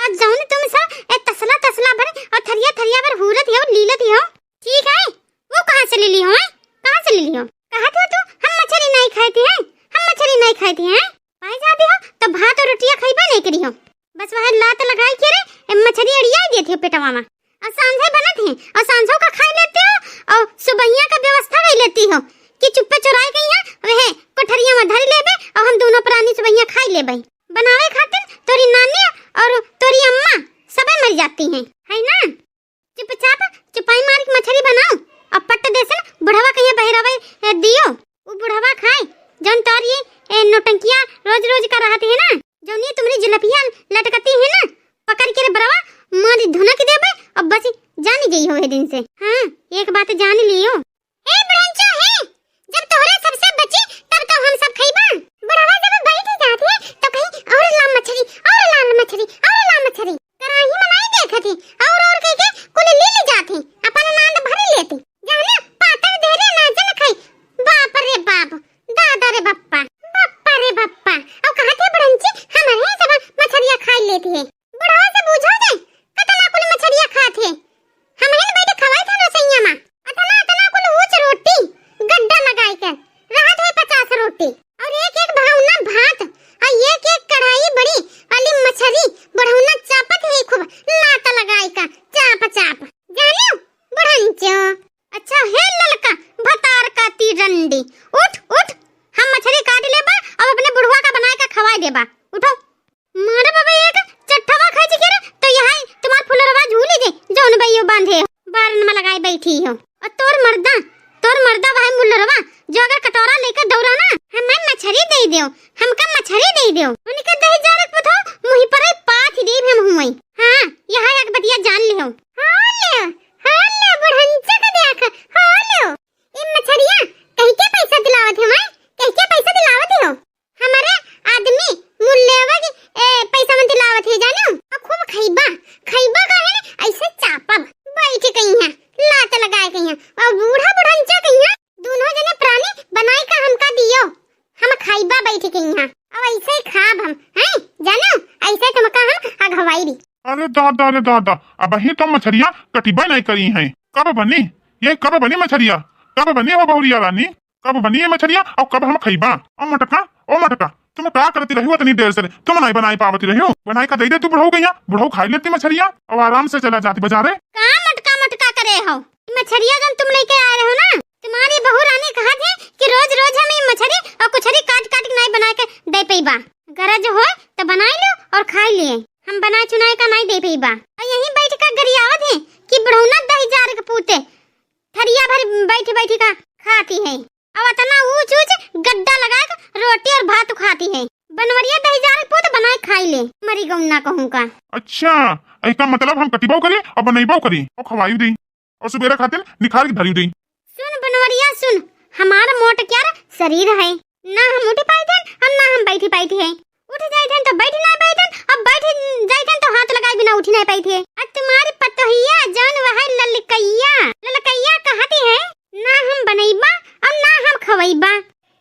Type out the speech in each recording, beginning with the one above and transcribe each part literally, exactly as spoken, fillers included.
अब जौन तुम सब ए तसला तसला भर और थरिया थरिया भर हूरत हो, लीलत हो, ठीक है, वो कहाँ से ले ली हो, हैं? कहाँ से ले ली हो? कहा था तू, हम मछरी नहीं खाए थे, हैं? हम मछरी नहीं खाए थे, हैं? पाए जाती हो, तो भात और रोटियां खइबा नहीं करी हो। बस वह लात लगाई के रे, ए मछरी अड़िया देती हो पेटवा में। और सांझे बनत है, और सांझों का खाई लेती हो, और सुबहिया का व्यवस्था कर लेती हो कि चुप्पे चुराए गई है, वह कोठरिया में धर लेबे, और हम दोनों प्राणी सुबहिया खाई लेबे। बनावे खातिर तोरी नानी और तोरी अम्मा सबे मर जाती हैं, है ना? चुपचाप चुपाई मार के मछरी बनाओ, और पट्ट देसन बुढ़वा कहिया बहिरावे, ए, दियो। उ बुढ़वा खाए, जौन तोर ये, ए, नौटंकिया रोज रोज का रहत है ना, जौन ये तुम्हारी जुलफिया लटकती है ना, पकड़ के रे बरवा मार धुनक देबे, अब बस जानी गई हो ये दिन से। हाँ, एक बात जान लियो। ए बुढ़ंचो है, जब तोहरे सबसे बची, तब तो हम सब खइबा। बुढ़वा जब बैठ जात है, तो कहीं, "और ला मछरी, और ला मछरी, और ला मछरी।" कराही में नहीं देखत है, और, और कह के कुल ले ले जात है, अपन नांद भर लेती। जाने पातर देहरे ना जन खाई। बाप रे बाप, दादा रे बप्पा, बप्पा रे बप्पा। और कहत है बुढ़ंची, "हमारे ही सब मछरिया खाई लेती है।" बुढ़वा से बूझो दे, कतना कुल मछरिया खात है। हमहिन बैठ खवाई था रसोइया में। अतना, अतना कुल ऊंच रोटी, गड्ढा लगाई के, रहत है पचास रोटी। और एक, एक भगौना भात, और एक, एक कढ़ाई बड़ी वाली मछरी, बुढ़ौना चापत है खूब, लात लगाई का, चाप, चाप। जानियो, बुढ़ंचो। अच्छा, हे ललका, भतार का तीरंडी, उठ, उठ, हम मछरी काट लेबा, अब अपने बुढ़वा का बनाए का खवाए देबा। उठो। मारे बाबा, एक चट्ठवा खाई के रे, तो यहाँ तुम्हार फुलरवा झूली जे, जौन बइयो बांधे हो, बारन में लगाए बैठी हो। और तोर मर्दा, तोर मर्दा वह मुल्लरवा, जो अगर कटोरा लेकर दौड़ा ना, हमें मछरी दे दो, हमका मछरी दे दो। उनके दही जारक पथो, मुही पर पाथ देब हम हुई। हाँ, यहाँ एक बतिया जान लिहो। हाँ ले, हाँ ले, बुढ़ंचा का देख, हाँ ले। ए मछरिया, कही के पैसा दिलावत है माई, कही के पैसा दिलावत हो? हमारे आदमी मुल्लेवा के, ए, पैसा में दिलावत है, जानो? और खूब खइबा, खइबा का है ना, ऐसे चापब, बैठ गई हैं, लात लगाए गई हैं, और बूढ़ा बुढ़ंचा गई हैं, दोनों जने प्राणी बनाए का हमका दियो, हम खइबा बैठ गई हैं, और ऐसे ही खाब हम, हैं, जानो? ऐसे तुमका हम अघवाई दी। अरे दादा, अरे दादा, अबहीं तो मछरिया कटिबे नहीं करी हैं, कब बनी, ये कब बनी मछरिया, कब बनी हो बहुरिया रानी? कब बनी ये मछरिया और कब हम खइबा? ओ मटका, ओ मटका, तुम का करती रही हो इतनी देर से? तुम नहीं बनाई पावती रही हो? बनाई का दे दे तू बुढ़ऊ गैया, बुढ़ऊ खाई लेती मछरिया और आराम से चला जाती बाजारे। का मटका मटका करे हो? ई मछरिया जौन तुम लेके आए रहो ना, तुम्हारी बहू रानी कहा थी कि रोज रोज हम ये मछरी और कुछरी काट काट के नहीं बना के दे पैबा। गरज होए तो बनाई लो और खाई लिए, हम बनाए चुनाए का नहीं दे पैबा। और यहीं बैठ कर गरियावत है कि बुढ़ऊ ना दही जार के पूते थरिया भर बैठी बैठी का खाती है। अब अतना ऊंच ऊंच गड्ढा लगा के रोटी और भात खाती है। बनवरिया दही जार पूत बनाए खाई ले, मरी गौना कहूँ का। अच्छा, एका मतलब हम कटिबो करी और बनैबो करी और खवाई दी और सुबेरे खातिर निखार के धरी दी। सुन बनवरिया सुन, हमार मोट क्यार शरीर है, ना हम उठी पाई थन और ना हम बैठी पाई थी है। उठ जाई थन तो बैठ ना पाई थन, अब बैठ जाई थन तो हाथ लगाए बिना उठी ना पाई थी। अब तुम्हारी पतोहिया जौन वह ललकैया, ललकैया कहती है, ना हम बनैबा और ना हम खवैबा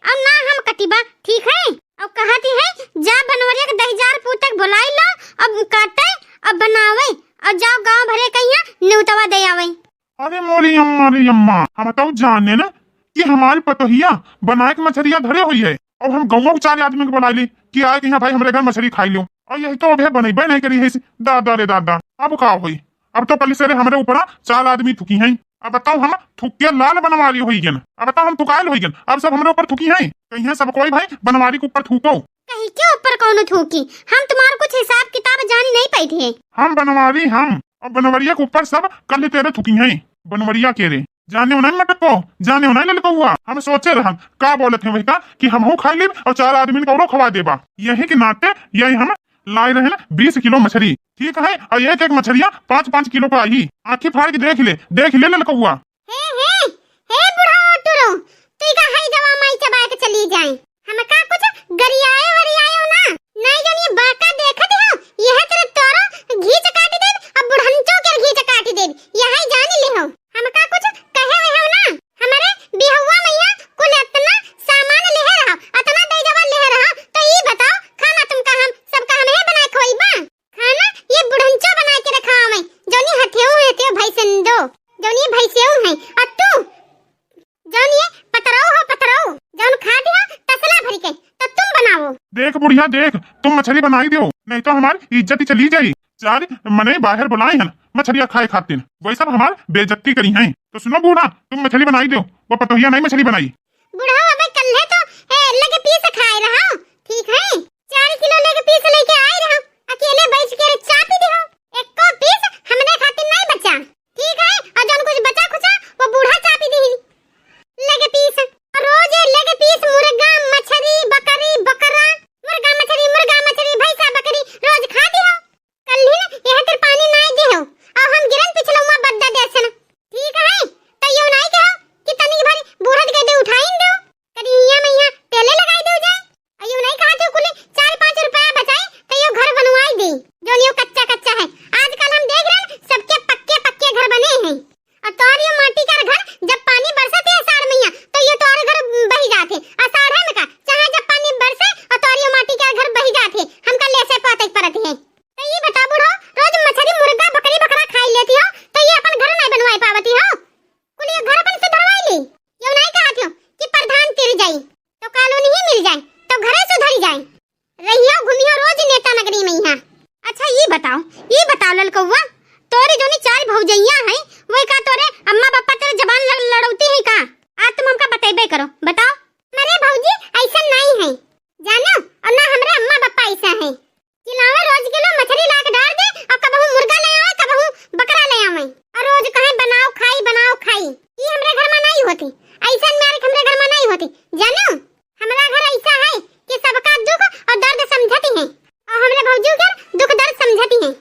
और ना हम कटिबा, ठीक है? और कहती है, जा बनवरिया के दही जार पूत के बुलाई लो, अब काटे और बनावे और जाओ गाँव भरे कहिया न्योतवा दे आवे। अरे मोरी अम्मा रे अम्मा, हम तो जाने ना कि हमारी पतोहिया बनाए के मछरिया धरे हुई है। अब हम गौवा के चार आदमी के बुला ली कि आए कि हाँ भाई हमरे घर मछरी खाई लो। और यही तो अबे बनैबे नहीं करी है इसी। दादा रे दादा, अब का होई? अब तो कल से रे हमरे ऊपर चार आदमी थुकी हैं। अब बताओ हम थुकिया लाल बनवारी होई गन। अब बताओ हम थुकायल होई गन। अब सब हमरे ऊपर थुकी हैं। कहीं सब कोई भाई बनवारी के ऊपर थूको। कहीं के ऊपर कौनो थूकी? हम तुम्हारा कुछ हिसाब किताब जानी नहीं पाई थे। हम बनवारी हम। अब बनवरिया के ऊपर सब कल तेरे थुकी हैं। बनवरिया के रे। जाने उन्हें मटको, जाने उन्हें ललकौआ। हम सोचे रहन, का बोलत हैं वही का कि हमहू खा लेब और चार आदमी को औरो खवा देबा। यही के नाते यही हम लाए रहे ना बीस किलो मछरी, ठीक है, और एक एक मछरिया पाँच पाँच किलो का आई। आँखी फाड़ के देख ले, देख ले ललकौआ। हे, हे, हे बुढ़ा टुरो, तू का हई दवा माई चबा के चली जाए। हमका कुछ गरियाए वरियाए ना, नहीं जानिए बाका देखत हो, यह तेरे तोरो घींच काट दे, अब बुढ़ंचो के घींच काट दे, यह जान ले हो। हमका कुछ कहे हुए हो ना, हमारे बिहुआ मैया कुल इतना सामान ले रहा, इतना दई दवा ले रहा, तो ई बताओ खाना तुमका हम सबका हम ही बनाए खवाई बा? खाना ये देख बुढ़िया, देख, तुम मछरी बनाई देउ, नहीं तो हमार इज्जत ही चली जाई। चार मने बाहर बुलाए हन मछरिया खाए खातिर, वही सब हमार बेइज्जती करिहैं। तो सुनो बूढ़ा, तुम मछरी बनाई देउ, वो पतोहिया नहीं मछरी बनाई। बुढ़ऊ, अबे कल्हे तो, ए, लेग पीस खाए रहा, ठीक है? चार किलो लेग पीस लेके आए रहा, अकेले बैठ के चापी देहो। एको पीस हमरे खातिर नहीं बचा, ठीक है? और जौन कुछ बचा खुचा, वो बूढ़ा चापी दी। लेग पीस, रोज लेग पीस, मुर्गा, मछरी, बकरी, बकरा, मुर्गा, मछरी, मुर्गा, मछरी, भैंसा, बकरी, रोज खा दिहो। कल्हिन यह तर पानी नाई देहो, और हम गिरन पिछलौआ बद्दा देसन। ठीक है, तो यो नाई कहो कि तनी भर बूढ़ा के दे उठाइन दो, कदी हिया में यहाँ तेले लगाई दो जाए। और यो नाई कहा तो कुल चार पाँच रुपया बचाई, तो यो घर बनवाई दे, जौन यो कच्चा कच्चा है। आजकल हम देख रहे हैं, सबके पक्के पक्के घर बने हैं। और तोहर यो माटी का घर, जब पानी बरसत है आषाढ़ महीना, तो यो तोहर घर बही जात है। आषाढ़ में का, चाहे जब पानी बरसे और तोहर यो माटी का घर बही जात है, हमका लेसे पाते परत है। तो ये बता बूढ़ो, रोज मछरी, मुर्गा, बकरी, बकरा खाई लेती हो, तो ये अपन घर नहीं बनवाई पावती हो? कुल ये घर अपन सुधरवाई ली। यो नहीं कहत हो कि प्रधान तिर जाई, तो कॉलोनी ही मिल जाए, तो घरे सुधरी जाए। रहियो घूमियो रोज नेता नगरी में यहाँ। अच्छा, ये बताओ, ये बताओ ललकौआ, तोरे जोनी चार भौजैया हैं, वही का तोरे अम्मा पापा तेरे जबान लड़-, लड़ौती हैं का? आज तुम हमका बतेबे करो, बताओ। अरे भौजी, ऐसा नहीं है, जानो, और ना हमरे अम्मा पापा ऐसा है। चिल्लावे रोज के लो, मछरी ला के डाल दे, और कबहू मुर्गा ले आवे, कबहू बकरा ले आवे, और रोज कहे, "बनाओ खाई, बनाओ खाई।" ये हमरे घर में नहीं होती, ऐसा मेरे हमरे घर में नहीं होती, जानो। हमारा घर ऐसा है कि सबका दुख और दर्द समझती है, और हमरे भौजी के दुख दर्द समझती है,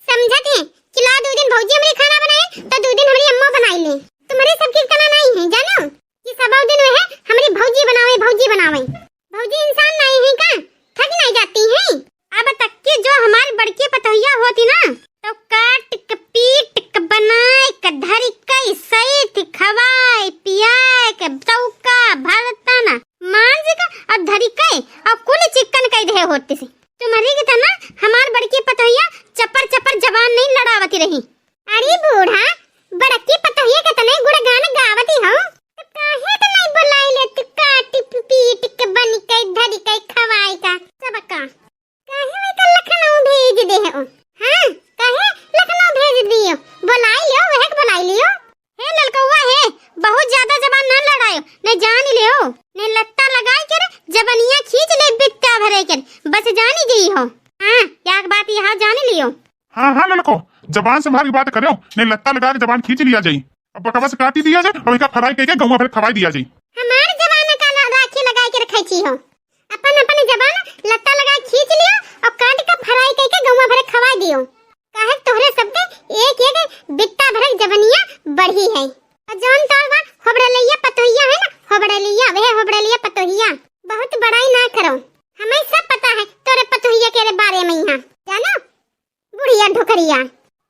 समझती है। चिल्ला दो दिन भौजी हमारी खाना बनाए, तो दो दिन हमारी अम्मा बनाई ले। तुम्हारे सबकी इतना नहीं है, जानो, कि सब दिन वह हमारी भौजी बनावे, भौजी बनावे। भौजी इंसान नहीं है का? थक नहीं जाती है? अब तक के जो हमारी बड़की पतोहिया होती ना, तो काट के, पीट के, बनाए के, धरी के, सही थी, खवाए, पियाए के, चौका, बर्तन, मांज के और धरी के और कुल चिकन कह दे होती सी। तुम्हारी की तना हमार बड़की पतोहिया चपर चपर जबान नहीं लड़ावती रही। अरे बूढ़ा, बड़की पतोहिया के तने गुणगान गावती हो, तो काहे तो नहीं बुलाई ले तू काटी पीट के बनी के धरी के खवाई का सबका? काहे वही का लखनऊ भेज दे हो? हाँ, काहे लखनऊ भेज दियो? बुलाई लियो, वह के बुलाई लियो। हे ललकौआ हे, बहुत ज्यादा जबान ना लड़ायो, नहीं जान लियो, नहीं लत्ता लगाए के रे, जबनिया खींच ले बित्ता भरे के, बस जानी गई हो। हाँ, एक बात यहाँ जान लियो। हाँ, हाँ ललको, जबान संभाल के बात करो, नहीं लत्ता लगा के जबान खींच लिया जाई। अब बकवास काटी दिया जाए और इनका फ्राई करके गौवा भर खवाई दिया जाए। हमार जबान का ला-, राखी लगाए के रखे छी हो। अपन, अपन जबान लत्ता लगा खींच लियो और काट के फ्राई करके गौवा भर खवाई दियो। काहे तोहरे सबके एक, एक बित्ता भर जबनिया बढ़ी है। और जौन तौर बा होबड़लिया पतोहिया है ना, होबड़लिया, वह होबड़लिया पतोहिया। बहुत बड़ाई ना करो, हमें सब पता है तोरे पतोहिया के बारे में यहाँ, जानो? बुढ़िया ढोकरिया,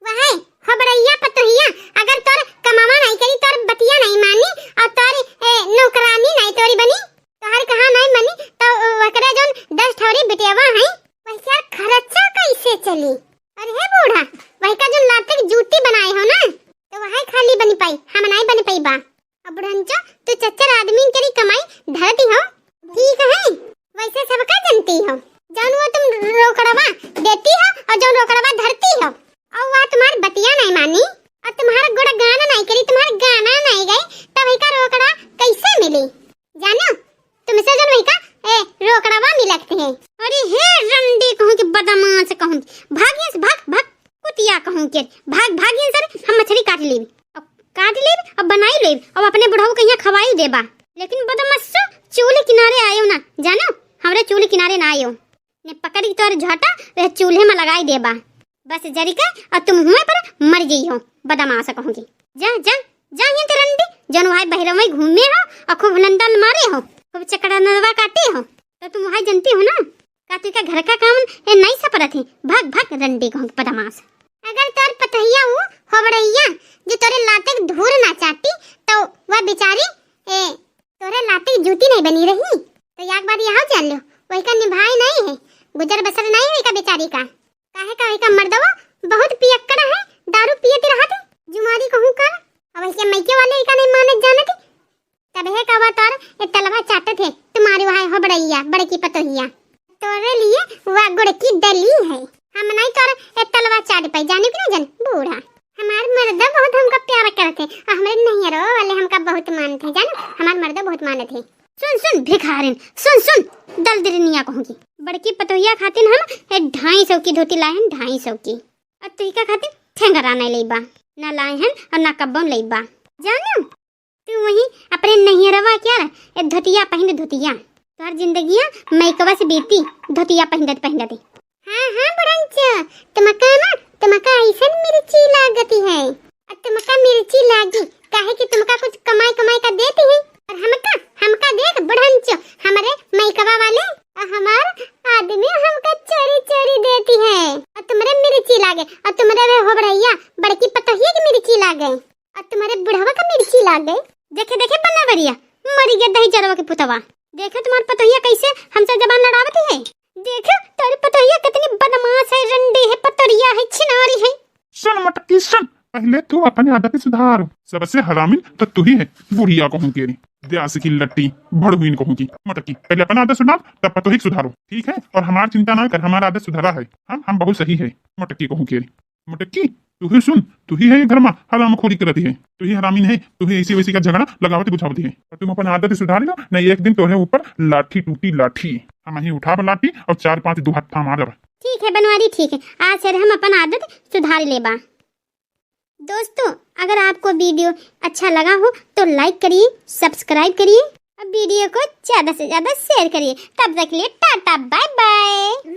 वह होबड़ैया पतोहिया, अगर तोर कमावा नहीं करी, तोर बतिया नहीं मानी और तोर, ए, नौकरानी नहीं तोरी बनी, तोहर कहा नहीं मानी, तो ओकरे जौन दस ठौरी बिटियावा है, वैसे खर्चा कैसे चली? अरे हे बूढ़ा, वही का जौन लाते की जूती बनाए हो ना, तो वह खाली बनी पाई, हम नहीं बनी पाई बा। अब बुढ़ंचो, तू चच्चर आदमी के लिए कमाई धरती हो, ठीक है? वैसे सबका जनती हो, जौन वो तुम रोकड़वा देती हो और जौन रोकड़वा धरती हो, और वह तुम्हार बतिया नहीं मानी और तुम्हारा गुणगान नहीं करी, तुम्हार गाना नहीं गई, तब वही का रोकड़ा कैसे मिली? जानो, तुमसे जौन वही का, ए, रोकड़वा मिलत है। अरे हे रंडी कहूँ के बदमाश कहूँ के, भाग यहाँ से, भाग, भाग, कुतिया कहूँ के, भाग, भाग यहाँ से, हम मछली काट लेबी। अब काट लेब, अब बनाई लेब, अब अपने बुढ़ऊ के यहाँ खवाई देबा। लेकिन बदमाशो, चूल्हे किनारे आयो ना, जानो, हमरे चूल्हे किनारे ना आयो। ने पकड़ के तोर झोटा वह चूल्हे में लगाई देबा। बस जरी के, और तुम हुए पर मर गई हो, बदमाश कहूँगी। जा, जा, जा यहाँ ते रंडी, जौन वहाँ बहरवे घूमे हो और खूब हुलंदल मारे हो, खूब चकड़नवा काटे हो, तो तुम वहाँ जनती हो ना। का तू का घर का काम ए नहीं सपरत है? भाग, भाग, रंडी कहूँ के बदमाश। अगर तोर पतोहिया ऊ होबड़ैया जो तोरे लाते के धूर ना चाटी, तो वह बेचारी, ए, तोरे लाते के जूती नहीं बनी रही। तो एक बात यहाँ जान लो, वही का निभाए नहीं है, गुजर बसर नहीं है वही का बेचारी का। काहे का वही का मर्दवा बहुत पियक्कड़ है, दारू पियत रहत है, जुमारी कहूँ का, और वही के मैके वाले वही का नहीं मानत जानत है। तब हे का बा तोर ए तलवा चाटत है, तुम्हारी वहाँ होबड़ैया, बड़की पतोहिया। तोरे थे। आ, हमरे नैहरो वाले हमका बहुत मानत है, जानो, हमार मर्दो बहुत मानत है। सुन, सुन, भिखारिन, सुन, सुन, दलदरिनिया कहूँ की। बड़की पतोहिया खातिन हम ए ढाई सौ की धोती लाए हन, ढाई सौ की। और तुही का खातिन ठेंगरा नहीं लइबा, ना लाए हन और ना कब्बो लइबा। जानो, तू वहीं अपने नैहरवा क्या रे, ए धोतिया पहिन, धोतिया। तोहर जिंदगिया मैकवा से बीती, धोतिया पहिनत पहिनत। हाँ, हाँ, बुढ़ंचो, तुमका ना, तुमका ऐसन मिर्ची लागती है। और तुमका मिर्ची लागी, काहे कि तुमका कुछ कमाई कमाई का देती है। और हमका, हमका देख बुढ़ंचो, हमरे मैकवा वाले और हमार आदमी हमका चोरी चोरी देती है। और तुमरे मिर्ची लागे, और तुमरे वे होबड़ैया, बड़की पतोहिया की मिर्ची लागे। और तुम्हारे बुढ़वा का मिर्ची लाग गए। देखे, देखे बनवरिया, मरी गया दही जरवा के पुतवा। देखो तुम्हार पतोहिया कैसे हमसे जबान लड़ावती है। देखो तोरी पतोहिया कितनी बदमाश है, रंडी है, पतरिया है, छिनारी है। सुन मटकी सुन, पहले तू अपनी आदत सुधार। सबसे हरामी तो तू ही है, बुढ़िया कहूँ के रे, द्यास की लट्टी, भड़वीन कहूँ की। मटकी, पहले अपना आदत सुधार, तब पतोही के सुधारो, ठीक है? और हमार चिंता ना कर, हमारा आदत सुधारा है, हम हम बहुत सही है। मटकी कहूँ के रे, मटकी, तू ही सुन, तू ही है ये घर में हरामखोरी करती है, तू ही हरामी नहीं, तू ही ऐसी वैसी का झगड़ा लगावती बुझावती है। और तुम अपन आदत सुधार लो, नहीं एक दिन तोरे ऊपर लाठी टूटी लाठी, हम ही उठाब लाठी और चार पांच दो हत्था मारब। ठीक है बनवारी, ठीक है, आज से हम अपन आदत सुधार लेबा। दोस्तों, अगर आपको वीडियो अच्छा लगा हो तो लाइक करिए, सब्सक्राइब करिए और वीडियो को ज्यादा से ज्यादा शेयर करिए। तब तक के लिए टाटा, बाय बाय।